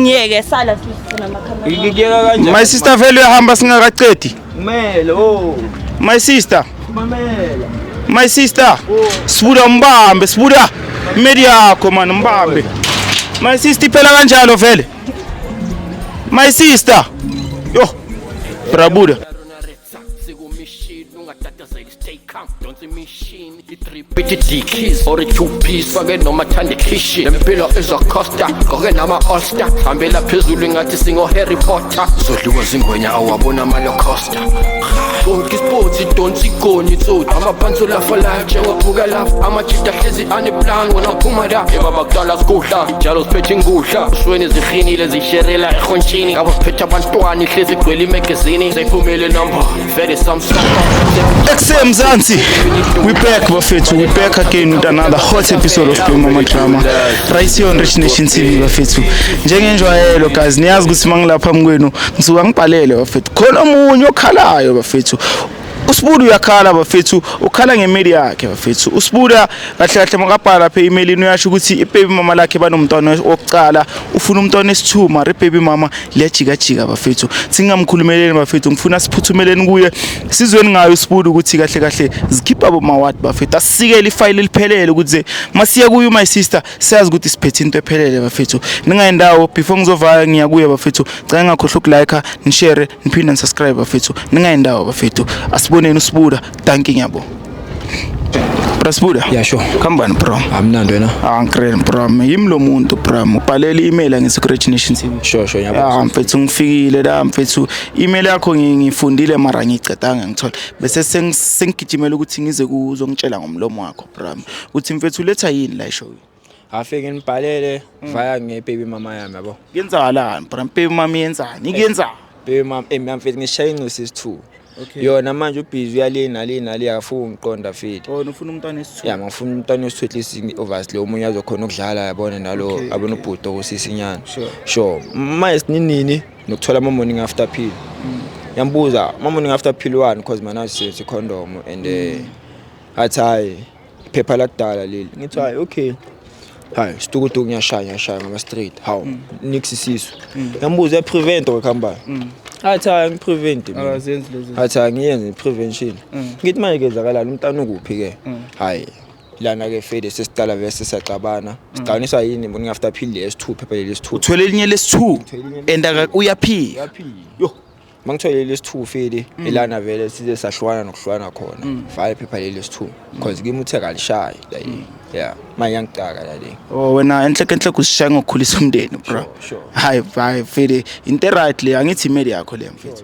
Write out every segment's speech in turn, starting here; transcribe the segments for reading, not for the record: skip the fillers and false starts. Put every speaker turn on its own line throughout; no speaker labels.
Ngiyeke sala sifuna amakhamera.
Ngikuyeka kanjani?
My sister vele uyahamba singakacedi.
Kumele oh.
My sister.
Mamela.
My sister. Sibuda umbambe, sibuda. Imeli yakho man umbambe. My sister iphela kanjalo vele. My sister. Yo. Brabuda.
Bithi dickies or two piece fake noma thanda ikhishi lempilo izocosta gqoke nama-all-star hambela phezulu ingathi singo-Harry Potter zodliwa zingwenya awabona amalocosta Bonke isipotsi idonsa igoni itsotsi amapantsula for life njengophuka lapha amajita ahlezi aneplan wena uphuma la yebaba kudala sikudla njalo siphethe ingudla usweni zihinile zisherela ehontshini ngabo siphethe abantwana ihlezi igcwele imagazini seyiphumile number vele Samsung.
XM Mzansi. We back bafethu. We back again with another hot episode of Big Mama Drama. Right here on Rich Nation TV bafethu. Njengenjwayelo guys, niyazi ukuthi mangilapha mkwenu ngisuka ngibhalele bafethu. Khona omunye okhalayo bafethu. Usibuda uyakhala bafethu, ukhala ngemeli yakhe bafethu. Usibuda kahle kahle makabhala lapha e-emailini uyasho ukuthi ibaby mama lakhe banomntwana wokuqala, ufuna umntwana wesithu mara ibaby mama liyajikajika bafethu. Singamkhulumeleni bafethu, ngifuna siphuthumeleni kuye sizweni ngayo uSibuda ukuthi kahle kahle zikhipha bomawadi bafethu. Asisikele ifayile liphelele ukuthi masiye kuyo my sister siyazi ukuthi siphethe into ephelele bafethu. Ningayindawo before ngizovaya ngiya kuye bafethu. Cela ngakhohlwa ukulike, nishare, niphinde nisubscribe bafethu. Ningayindawo bafethu. Asiboneni uSibuda. Thank you ngiyabonga. Bra Sibuda.
Yeah, sure.
Khambani bro.
Amnandi wena.
Ah ngikren bro. Yimi lo muntu bro. Ubhalele i-email angise ku Rich Nation TV.
Sure, sure, ngiyabona.
Ah mfethu ngifikile la mfethu. Email yakho ngiyifundile mara ngicedanga ngithola. Bese sengigijimela ukuthi ngize kuzongitshela ngomlomo wakho bro. Uthi mfethu uletha yini la eshow?
Afike ngibhalele vaya ngebaby mama yami yabo.
Kuyenzakalani bro? Baby mama yenzani? Ikuyenzani?
Baby mama eh mfethu ngishaya incosi isithu.
Okay.
Yona manje ubhizi uyale nale nale akafuni ngiqonda fethu.
Oh ufuna umntwana esithu.
Ya ngifuna umntwana wesithu at least obviously omunye azokhona ukudlala yabona nalo
Okay,
abona ubhuti okusisinyana.
Sure.
Sure. Manje sininini nokuthola ama morning after pill. Yambuza ama morning after pill one because mana sisebenzisa condom and athi hayi iphepha lakudala leli. Ngithi hayi okay. Hayi situkutuku ngiyashaya ngiyashaya ngama street. Hawu nix isisu. Yambuza ya prevent okuhamba. Athi hayi ngiprevent mina.
Akazenzi lezi.
Athi angiyenze prevention. Ngithi manje kenzakalani umntana ukuphi ke? Hayi lana ke fede sesiqala vese sisacabana. Siqaniswa yini morning after pill lesi2 phepha lesi2.
Uthwele elinye lesithu and uyaphika.
Yo. Mangithole lesi2 fede elana vele size sahlwana nokuhlwana khona. Vale phepha lesi2 because kimi uthe kalishayi la. Yeah, manje yangicaka la le.
Oh wena enhle enhle kusishaya ngokukhulisa umndeni bro.
Sure, sure.
Hayi hayi vele into right le angithi imeli yakho le mfethu.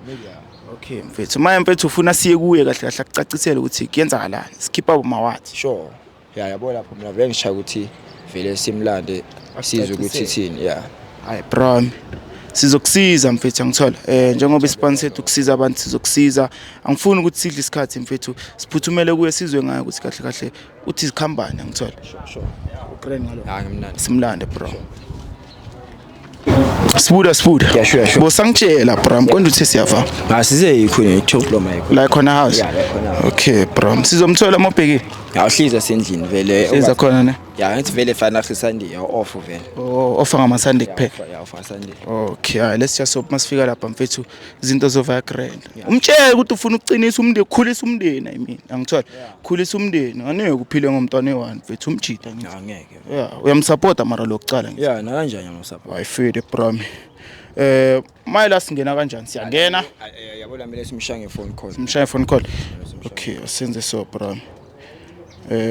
Okay mfethu manje mfethu ufuna siye kuye kahle kahle akucacisele ukuthi kuyenzakalani. Sikhipha bomawadi.
Sure. Yeah, yabo lapho mina vele ngishaya ukuthi vele simlande sizwe ukuthi thini. Yeah.
Hayi bro. Sizokusiza mfethu angithola. Njengoba ispan sethu kusiza abantu sizokusiza. Angifuni ukuthi sidle isikhathi mfethu. Siphuthumele kuye sizwe ngayo ukuthi kahle kahle uthi sikhambane angithola.
Sure, sure.
Ukreni ngalo.
Hayi ngimnandi.
Simlande bro. Sibuda sibuda.
Yeah, sure, sure.
Bosangitshela bro, mkonje uthi siyava.
Asize yikho ne top floor mayikho.
La khona house.
Yeah, la khona.
Okay bro, sizomthola mobhekile.
Awuhliza sendlini vele.
Siza khona ne.
Ya ngithi vele fana Sunday ya off vele.
Oh, ofa ngama Sunday kuphela.
Ya off Sunday.
Okay, hayi let's just hope masifika lapha mfethu izinto zova grand. Umtshele ukuthi ufuna ukuqinisa umndeni, ukukhulisa umndeni I mean. Angithola. Khulisa umndeni, angeke uphile ngomntwana eyi-one mfethu umjida ngithi.
Angeke.
Yeah, uyamsupport mara lokucala ngithi.
Ya na kanjani ngiyamsupport.
Hayi fede bro. Mayela singena kanjani? Siyangena.
Yabo la mele simshaye ngephone call.
Simshaye phone call. Okay, asenze so bro.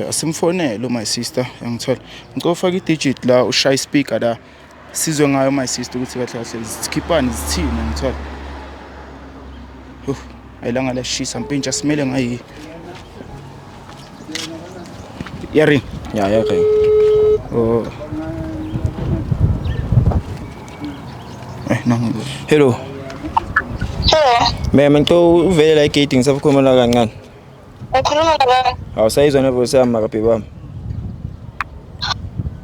Asimfonele my sister angithola. Ngicela ufake i-digit la ushaye speaker la. Sizwe ngayo my sister ukuthi kahle kahle zikhiphani zithini angithola. Ayilanga lashisa mpintsha simele ngayi. Yari.
Ya ya okay.
Oh. Nangu.
Hello.
Hello,
Ma'am ngicela uvele la egate ngisakhuluma la kancane.
ukhuluma nabani?
Awusayizwa ne voice yami maka baby wami.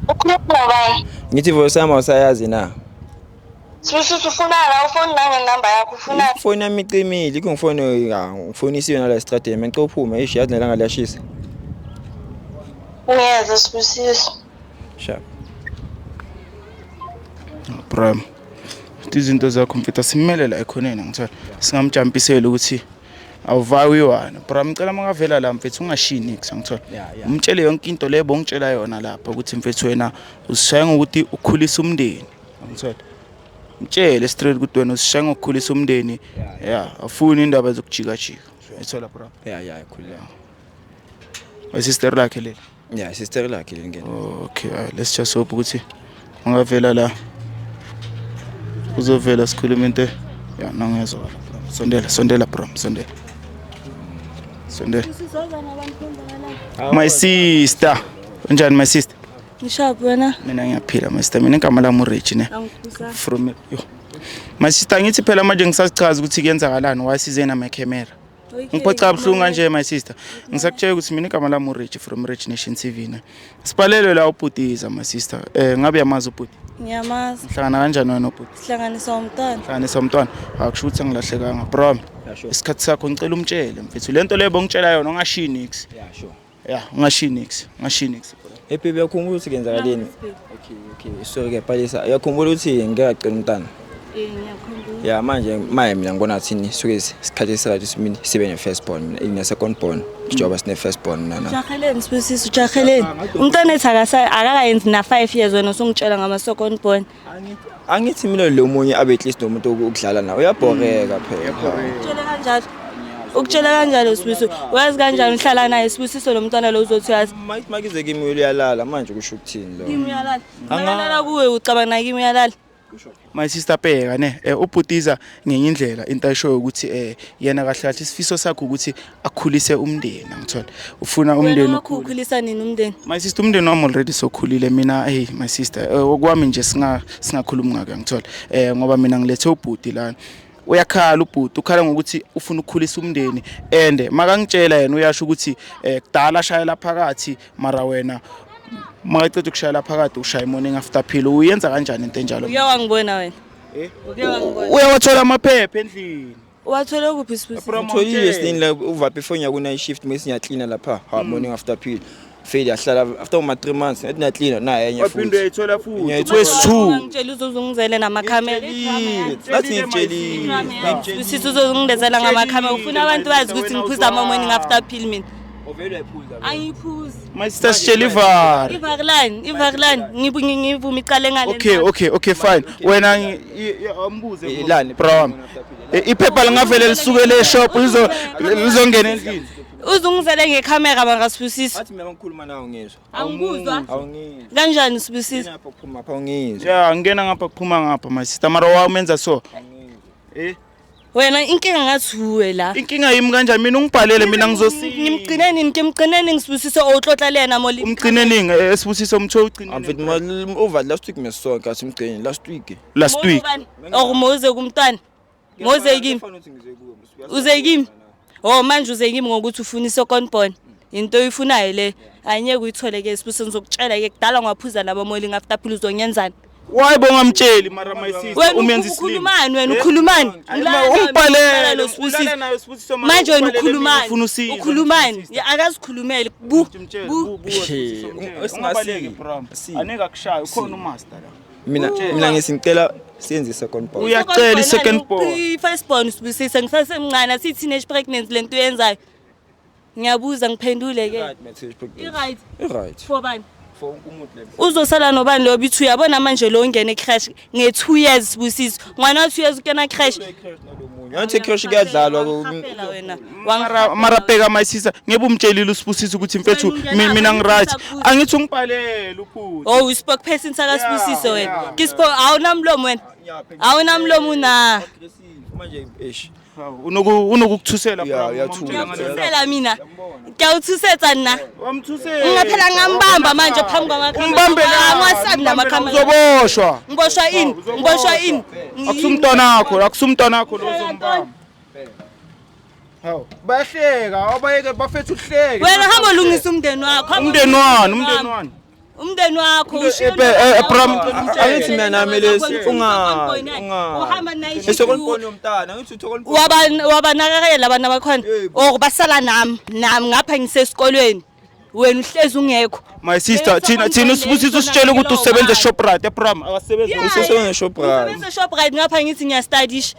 Ukhuluma nabani?
Ngithi voice yami awusayazi na?
Sibusiso ufunani? Awufoni nangenamba yakho ufunani?
Ifoni yami icimile, ikho ngifone ngifonisiwe nala estradeni. Ngicela uphume eish yazi nelanga liyashisa.
Ngiyeza Sibusiso.
Sharp.
Bro. Izinto zakho mfethu, asimele la ekhoneni, ngithola singamjampiseli ukuthi awuvayi uyiwana, bra. Ngicela makavela la mfethu ungashiyi nix, ngithola umtshele yonke into le bongitshela yona lapha, ukuthi mfethu wena uzishaya ngokuthi ukhulise umndeni, ngithola mtshele straight ukuthi wena uzishaya ngokukhulisa umndeni, yeah, afuni indaba zokujikajika, ethola bra?
Yeah, khululeka.
Sister lakhe leli?
Yeah, sister lakhe leli ngene.
Okay, let's just hope ukuthi ungavela la, uzovela sikhuluma into ya nangezwa. Sondela, sondela bro, sondela, sondela. My sister, unjani my sister?
Ngishapu, wena?
Mina ngiyaphila my sister. Mina igama lami uRich ne.
Angikhuza.
From yo my sister, ngithi phela manje ngisazichaza ukuthi kuyenzakalani, why size nama-camera. Ngiphoca kabuhlungu kanje my sister. Ngisakutshela ukuthi mina igama lami uRich from Rich Nation TV ne. Sibhalelwe la ubhutiza my sister. Ngabe yamazi ubhuti?
Ngiyamazi.
Hlangana kanjani wena nobhuti?
Sihlanganisa umntwana.
Hlanganisa umntwana. Akusho ukuthi angilahlekanga bro.
Yeah, sure.
Isikhathi sakho, ngicela umtshele mfethu lento leyo bongitshela yona, ungashiyi nix.
Yeah, sure.
Yeah, ungashiyi nix, ungashiyi nix.
Hey baby, uyakhumbula ukuthi kuyenzakaleni? Okay, sorry ke Palisa. Uyakhumbula ukuthi ngike ngacela umntana?
Eh, ngiyakhumbula.
Yeah, manje maye mina ngibona thini suke isikhathi esirathi simini sibe ne first born, mina ine second born. Njengoba sine first born nana.
Ujaheleni Sibusiso, ujaheleni? Umntwana ethi akakayenzi na 5 years, wena usungitshela ngama second born.
Angithi mina lo munye abe at least nomuntu ukudlala nawe, uyabhoreka phela.
Ukutshela kanjalo. Ukutshela kanjalo Sibusiso. Wazi kanjani uhlala naye Sibusiso lo mntwana lo uzothi uyazi?
Makize kimi uyalala manje, kusho ukuthini lo?
Kimi uyalala. Uyalala kuwe, ucabanga na kimi uyalala.
My sister, bheka ne, ubhutiza ngenye indlela into ayishoyo ukuthi yena kahle kahle isifiso sakhe ukuthi akhulise umndeni, angithola ufuna umndeni
Wena wakho
ukhule.
ukhulisa nini umndeni?
My sister, umndeni wami already sokhulile mina. Hey my sister, okwami nje singakhulumi ngake, ngithola ngoba mina ngilethe ubhuti lana, uyakhala ubhuti, ukhala ngokuthi ufuna ukukhulisa umndeni, and makangitshela yena uyasho ukuthi kudala ashayela phakathi, mara wena makaceda ukushayela phakathi ushaya morning after pill. Uyenza kanjani into enjalo?
Uke wangibona wena?
Eh?
Uke wangibona?
Uyawathola amaphepha endlini.
Uwathole kuphi Sibusiso?
Bro,
Utholile sinini la uva before ngiya night shift mase ngiyaklina lapha. Ha, morning after pill. Fade yahlala after uma 3 months ngathi ngiyaklina na enye
Waphinde
futhi.
uyayithola futhi.
Ngiyayithola.
Wesi-two.
Ungangitsheli uzozungizele namakhamera.
Ngathi ngitshelile.
Sibusiso, uzozungilezela ngamakhamera. Ufuna abantu bazi ukuthi ngiphuza ama-morning after pill mina.
Ovele uyayiphuza.
Angiphuzi.
My sister, sitshela ivari.
Ivarilani, ivarilani. Ngivuma icale ngale.
Okay, fine. Wena ambuze
Lani?
bro wami. Iphepha lingavele lisukele eshop lizongena endlini?
Uzungizele ngekhamera bangaSibusiso.
Athi mina ngikhuluma nawe ngizwa.
Angikuzwa.
Awungizwa.
Kanjani Sibusiso?
Ngapha kuphuma ngapha awungizwa.
Ya, ngena ngapha kuphuma ngapha my sister, mara wamenza so.
Wena inkinga ngathi uwe la.
Inkinga yimi kanjani? Mina ungibhalele, mina ngizosiza.
Ngimgcine nini? Ngimgcine nini Sibusiso owuxoxa lena moli?
Umgcine ningi Esibusiso umtho ugcine.
Amfethu over last week mesonke athi umgcine last week.
Last week.
Or moze kumntwana. Moze kimi. Uze kimi. Oh, manje uze kimi ngokuthi ufuna i-second born. Into oyifunayo le. Anyeke uyithole ke Sibusiso, ngizokutshela ke, kudala ngwaphuza laba morning after pill, uzongenzani?
Why bongamtsheli mara my sister,
Wena
umenza isilima?
ukhulumani wena, ukhulumani?
Ungibhalele
lo Sibusiso.
ulala nayo Sibusiso, mara
Manje wena
ungibhalele mina,
ukhulumani?
ufuna usizo,
Ukhulumani?
my sister.
Ya, akazikhulumele. Bu bu.
Ungabaleki bro. Aneke akushaya, ukhona umaster la.
Mina ngisicela siyenze second born.
Uyacela i-second born.
I-first born Sibusiso, ngisasemncane, asiyi-teenage pregnancy lento uyenzayo. Ngiyabuza, ngiphendule ke.
Right, message pregnancy.
I-right
Right.
for bani?
For umuntu le.
Uzosala nobani lo bithi uyabona manje lo ungene creche nge-2 years Sibusiso. Ngwana wa 2 years ukena creche.
Ngathi creche kuyadlalwa.
Wangihafela wena.
Mara bheka my sister, ngebe umtshelile uSibusiso ukuthi mfethu
Wena ungena
mina ngiright.
usabuza.
Angithi ungibhalele ubhuti.
Oh, u-spokesperson sakaSibusiso wena.
Yeah.
Ke spo awunamlomo wena. Awunamlomo na.
Manje eish.
Unokukuthusela
Yeah,
bro.
uyathuka.
Umtshela ngale-
Ngiyakuthuthela mina. Ngiyawuthusetsa nna.
Wamthusela.
Ngingaphela ngambamba manje phambi kwamakhamera.
Umbambe la.
Angiwasabi namakhamera.
Uzoboshwa.
Ngiboshwa ini? Ngiboshwa ini?
Akusumntwana wakho, akusumntwana wakho lo ozombamba. Hawu, bayahleka, abayeke bafethu uhleke.
Wena hamba ulungisa umndeni wakho. Hamba
Umndeni
ulungise
wani, umndeni wani?
Umndeni wakho ushiye.
Bra, ngicela umtshele.
Angithi mina nami lesi unga unga.
Uhamba naye.
I-second born yomntana, angithi u-second born.
Wabanakekela abantu abakhona
Yebo.
or basala nami ngapha ngisesikolweni. Wena uhlezi ungekho.
My sister, thina uSibusiso usitshela ukuthi usebenza eShoprite, ePram, akasebenzi.
Usebenza eShoprite.
Usebenza eShoprite, ngapha ngithi ngiyastudisha.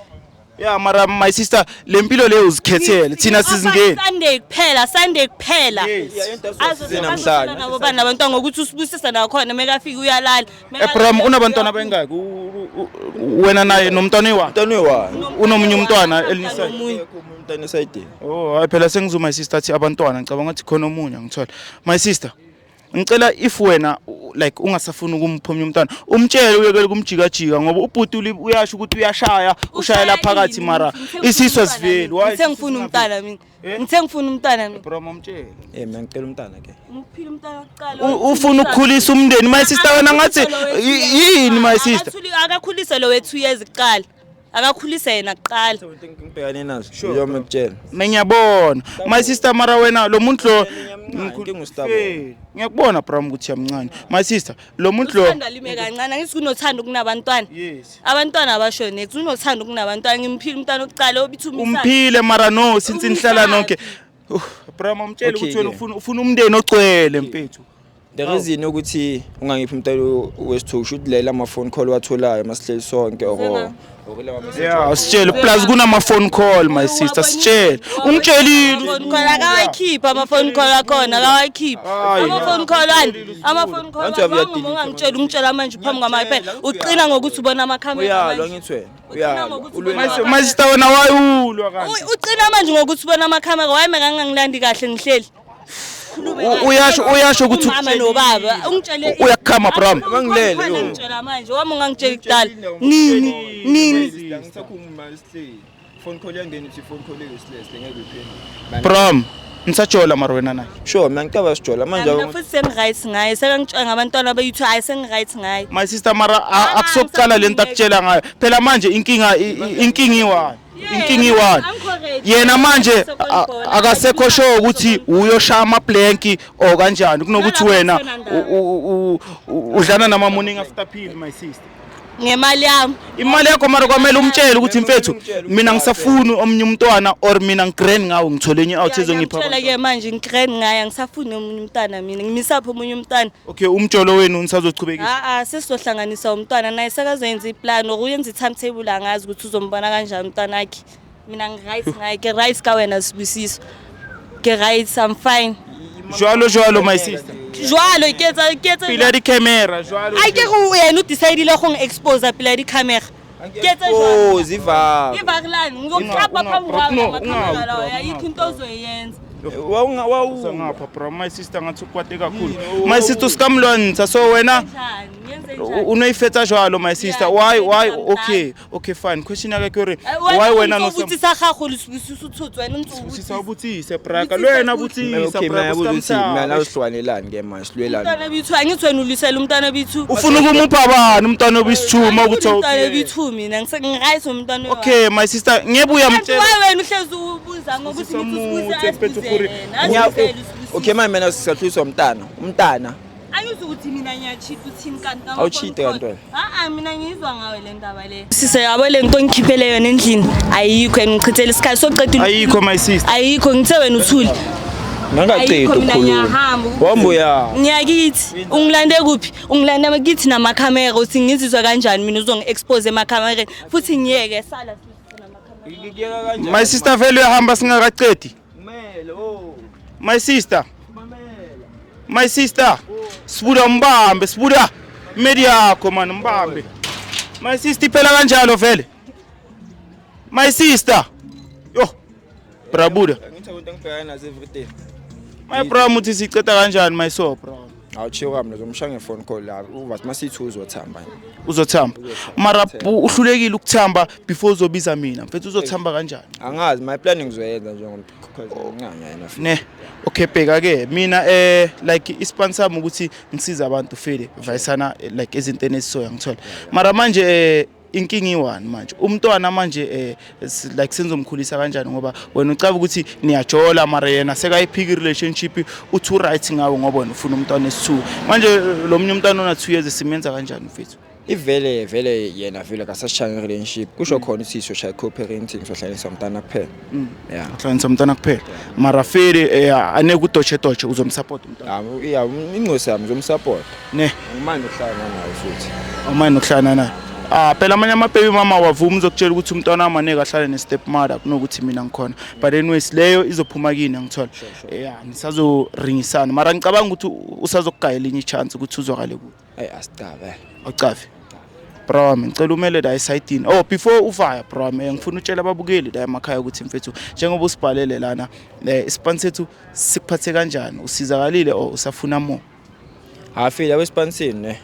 Yeah, mara my sister, le mpilo leyo uzikhethele, thina sizingeni.
Sunday kuphela, Sunday kuphela.
Namhlanje.
Nabo bani abantwana ngokuthi usibusisa nakhona mekafika uyalala.
Ebram, unabantwana abayingaki? Wena naye nomntwana oyi-one?
Umntwana oyi-one.
Unomunye umntwana elinye iside?
Omunye.
Umntwana esayidini.
Oh, hayi phela sengizwe my sister athi abantwana, ngicabanga ukuthi khona omunye angithola. My sister, ngicela if wena like ungasafuni ukumpha omunye umntwana, umtshele uyekele kumjikajika ngoba ubhuti uyasho ukuthi uyashaya, ushayela phakathi mara isisu asiveli. Why?
Ngithe ngifuna umntwana mina. Ngithe ngifuna umntwana mina.
Bro, umtshele.
Eh, mina ngicela umntana ke.
Ngiphila umntwana wokuqala.
Ufuna ukukhulisa umndeni my sister, wena ngathi yini my sister?
Akakhulise lo we 2 years kuqala. Akakhulise yena kuqala.
Ngibhekane nazo. Uyoma ngikutshela.
Ngiyabona my sister, mara wena lo muntu lo
Inkinga ustabona.
Ngiyakubona bro ukuthi yamncane my sister, lo muntu lo.
Uthanda lime kancane, angithi kunothando kunabantwana.
Yes.
Abantwana abasho next, unothando kunabantwana. Ngimphila umntwana wokuqala obithi umisa.
Umphile mara no since nihlala nonke. Bro, umtshele
Okay,
ukuthi wena
ke.
ufuna umndeni ogcwele mfethu.
The reason ukuthi ungangiphi umntwana wesithu usho ukuthi lela ama phone call watholayo masihleli sonke or lawa message.
Yeah, sitshele plus kunama phone call my sister, sitshele. Ungitshelile.
Phone call akawayikhipha, ama phone call akhona akawayikhipha.
Hayi.
Ama phone call ani? Ama phone call.
Angithi uyadelete.
Ungangitshela, ungitshela manje phambi kwama-iPad. Uqina ngokuthi ubona amakhamera
Uyalwa
manje.
ngithi wena.
Uqina
Uyalwa.
ngokuthi
Ulwela.
ubona
My sister, wena wayulwa kanti.
Uqina manje ngokuthi ubona amakhamera, why makangangilandi kahle ngihleli. Khulume kahle.
Uyasho ukuthi
Umama nobaba ungitshele.
Uyakhama, bro.
Mangilele, yo.
Ngitshela manje wami ungangitsheli kudala. Nini? Nini?
Ngisakhuluma sihleli. Phone call yangena ithi phone call useless ngeke uyiphendule.
Bro, nisajola mara wena naye.
Sure, mina ngicaba sijola manje.
Mina futhi sengi-right ngaye, sekangitshela ngabantwana abayi-two, hhayi sengi-right ngaye.
My sister, mara akusokuqala lento akutshela ngayo. Phela manje inkinga iwani. Inkinga iwani. Yena manje akasekho sure ukuthi uyoshaya ama blank or kanjani kunokuthi wena udlana nama morning after pill my sister.
Ngemali yami.
Imali yakho mara kwamele umtshele ukuthi mfethu mina ngisafuni omunye umntwana or mina ngigrand ngawe ngithole enye out ezongipha.
Ngiyamtshela-ke manje ngigrand ngaye, angisafuni omunye umntwana mina, ngimisaphi omunye umntwana.
Okay, umjolo wenu nisazochubekisa.
A-a, sesizohlanganisa umntwana naye sekazoyenza iplan or uyenza i-timetable, angazi ukuthi uzombona kanjani umntwana wakhe. Mina ngi-right ngaye, ke right ka wena Sibusiso. Ke right, I'm fine.
Jwalo jwalo my sister.
Jwalo ke etsa
Pila di camera jwalo.
Ai ke go yena o decidile go expose pela di-camera. Ke etsa jwalo.
Oh, ziva.
Ivakulani ngizokuklapa phambi kwawo namakhamera lawo, ayikho into ozoyenza.
Wawunga wawu.
Ngapha bro, my sister ngathi ukwate kakhulu. My sister usikamlwantsha so wena
Njani? Ngenze njani?
unoyifetsa jwalo my sister.
Yeah,
Why
ngifetsa.
okay fine. Question ya ke hore why wena no
o botsisa gago le Sibusiso tsotsi wena o ntse o
Sisa
botsisa.
ubutsise braka le wena butsisa
Okay, mina
braka
yabuza ukuthi mina
usikamsaba.
usihlwanelani ke manje silwelani.
Umntwana bithu angithi wena ulisela umntwana bithu.
Ufuna ukumupha bani umntwana obisithuma ukuthi
umntwana bithu mina ngiright umntwana.
Okay my sister, ngebe uyamtshela.
Why wena uhlezi ubuza ngokuthi ngithi
Sisamuthe,
usibuze
mfethu, gore-
Okay manje mina sisahluliswa umntana. Umntana.
Angizwa ukuthi mina ngiyachita uthini kanti
Awucheat kanti wena?
A-a mina ngiyizwa ngawe le ndaba le. Sise yabo le nto ngikhiphele yona endlini ayikho and ngichithele isikhathi sokuqeda.
Ayikho my sister.
Ayikho, ngithe wena uthule.
Ngangaqedi
Ayikho, mina
ukukhuluma.
ngiyahamba.
Wambuya.
Ngiyakithi ungilande kuphi? Ungilande kithi namakhamera uthi ngizizwa kanjani mina uzongi-expose emakhamereni futhi ngiyeke sala Sibusiso namakhamera.
My sister vele uyahamba singakaqedi.
Kumele oh.
My sister. My sister. Sibuda mbambe, sibuda. Medi yakho man mbambe. My sister iphela kanjalo vele. My sister. Yo. Brabuda.
Ngithi abantu engibhekana nazo everyday.
My bro muthi siceda kanjani my so bro.
Awuchiwe kwami ngizomshaya nge-phone call la. Uvathi masithi uzothamba.
Uzothamba. Mara uhlulekile ukuthamba before uzobiza mina. Mfethu uzothamba kanjani?
Angazi my plan ngizoyenza nje because nginganya yena.
Ne. Okay bheka ke mina like ispan sami ukuthi ngisiza abantu fele vayisana like ezintweni ezisoya ngithola. Mara manje inkinga iwani manje umntwana manje like senzomkhulisa kanjani ngoba wena ucaba ukuthi niyajola mara yena sekayiphika relationship uthi right ngawe ngoba wena ufuna umntwana esi2 manje lo munye umntwana ona 2 years simenza kanjani mfethu?
Ivele vele yena vele kasashaya relationship, kusho khona ukuthi soshaya co-parenting, sohlanganisa umntana kuphela, yeah.
Hlanganisa umntwana kuphela, mara fele aneke udotshe dotshe, uzomsupport umntwana?
Ah, yeah, incosi yami, ngizomsupport.
Ne.
Ngimanje ukuhlala naye futhi.
Awumane nokuhlala naye. Ah, phela amanye ama-baby mama wavuma, uzokutshela ukuthi umntwana wami aneke ahlale ne-step mother kunokuthi mina ngikhona. But anyways, leyo izophuma kini, angithola, yeah, nisazoringisana, mara ngicabanga ukuthi usazokugaya elinye i-chance ukuthi uzwakale kude.
Ayi, asicabe.
Awucavi, bro wami, ngicela umele la esayidini. Oh, before uvaya, bro wami, ngifuna utshela ababukeli la emakhaya ukuthi, mfethu, njengoba usibhalele lana, isipani sethu sikuphathe kanjani? Usizakalile or usafuna more?
Afile abespansini ne,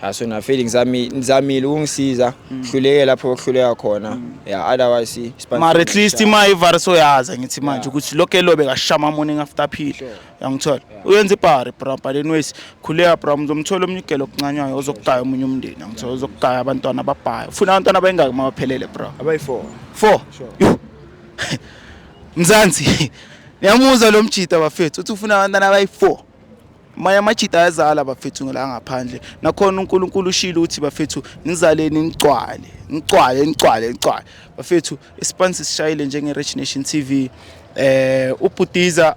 aso na feelings zami, nizamile ukungisiza, hluleke lapho okuhluleka khona, yeah, otherwise ispan
Mara at least ima ivari soyaza, ngithi manje ukuthi lokho lo bekashama morning after pill, yangithola, uyenza ibhari, bro. But anyways, khuleka, bro, uzomthola omunye ugelo okuncanywayo ozokugaya omunye umndeni, angithola, uzokugaya abantwana ababhayo. Ufuna abantwana abayingaki mabaphelele, bro?
Abayi-4.
Four.
Sure.
Yo. Mzansi, niyamuzwa lo mjita, bafethu, uthi ufuna abantwana abayi-4. Manye amajita ayazala, bafethu, la ngaphandle. Nakhona uNkulunkulu ushilo ukuthi, bafethu, nizaleni nigcwale, nigcwale, nigcwale, nigcwale. Bafethu, isipani sishayile njenge-Rich Nation TV. Ubhudiza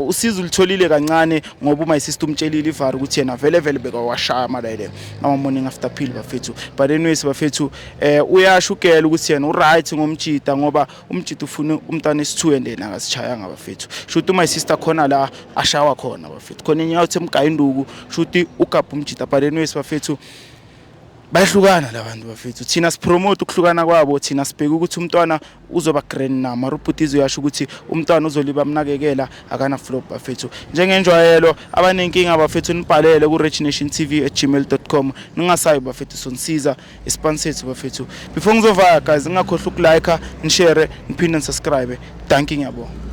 usizo ulitholile kancane ngoba uma sister umtshelile ivari ukuthi yena vele vele bekawashaya amalele ama morning after pill, bafethu. But anyways, bafethu, uyasho ugela ukuthi yena uright ngomjita, ngoba umjita ufuna umntwana esi2 and yena akasishayanga, bafethu. Shuthi uma sister khona la ashawa khona, bafethu, khona inyawo emgaya induku, shuthi ugabha umjita. But anyways, bafethu, bayahlukana la bantu, bafethu. Thina sipromote ukuhlukana kwabo, thina sibheke ukuthi umntwana uzoba grand na. Mara ubhutizo uyasho ukuthi umntwana uzoliba amnakekela, akana flop, bafethu. Njengenjwayelo, abanenkinga, bafethu, nibhalele ku-richnationtv@gmail.com. Ningasayi, bafethu, sonisiza isipani sethu, bafethu. Before ngizovaya, guys, ningakhohlwa ukulike, nishare, niphinde nisubscribe. Dankie, ngiyabonga.